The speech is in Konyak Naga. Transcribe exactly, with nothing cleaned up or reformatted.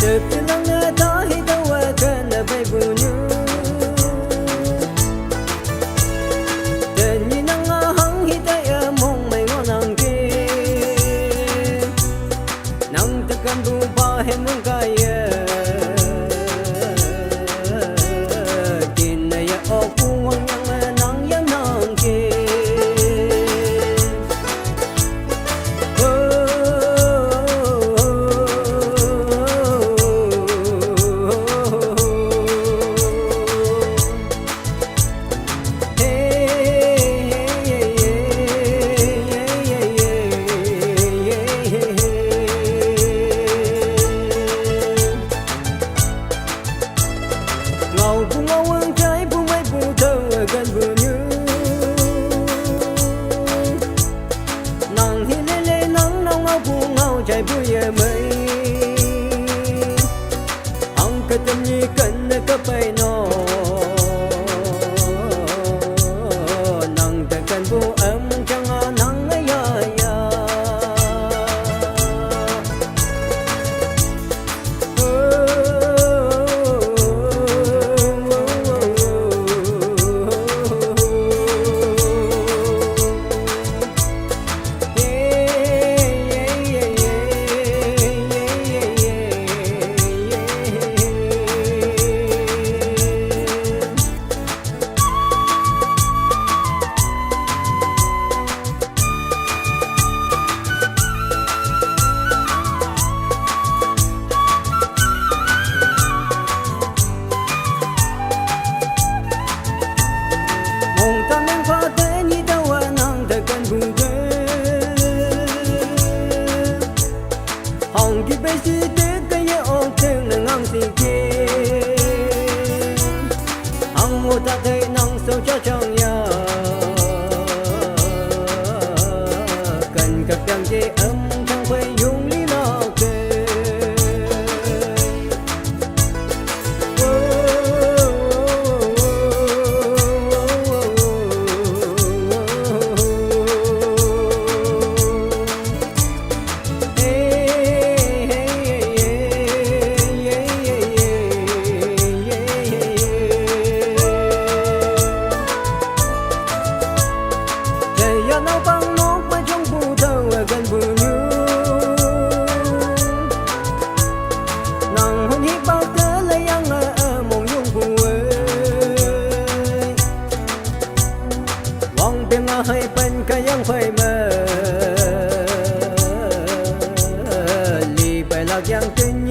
Tep tilang na ta hi ta wa kan na bai bu nyu. Ten ni nang a hang hi ta ya mong mai ngo nang ke. Nang ta kan bu ba he mong ka ya. Tin na ya o ku wang yang ma nang yang nang ke. Ngau bu ngau wang chai bu mai bu tau gan bu nyu. Nang hi le le nang nau ngau bu ngau chai bu ye mai. Ang ka tem ni kan na ka pai no. Nang ta kan bu am chang a nang a ya ya. Mong ta meng pha te ni ta wa nang ta kan bu de. Hong ki bai si te ka ye ong teng na ngang si ke. Hong mo ta te nang so cha chang ya. Kan ka piang ke am chang bai yung li na ke. Nang hun hi bak te le yang a mong yung bu e. Wang peng a hai pen ka yang phai me. Li pai lak yang ten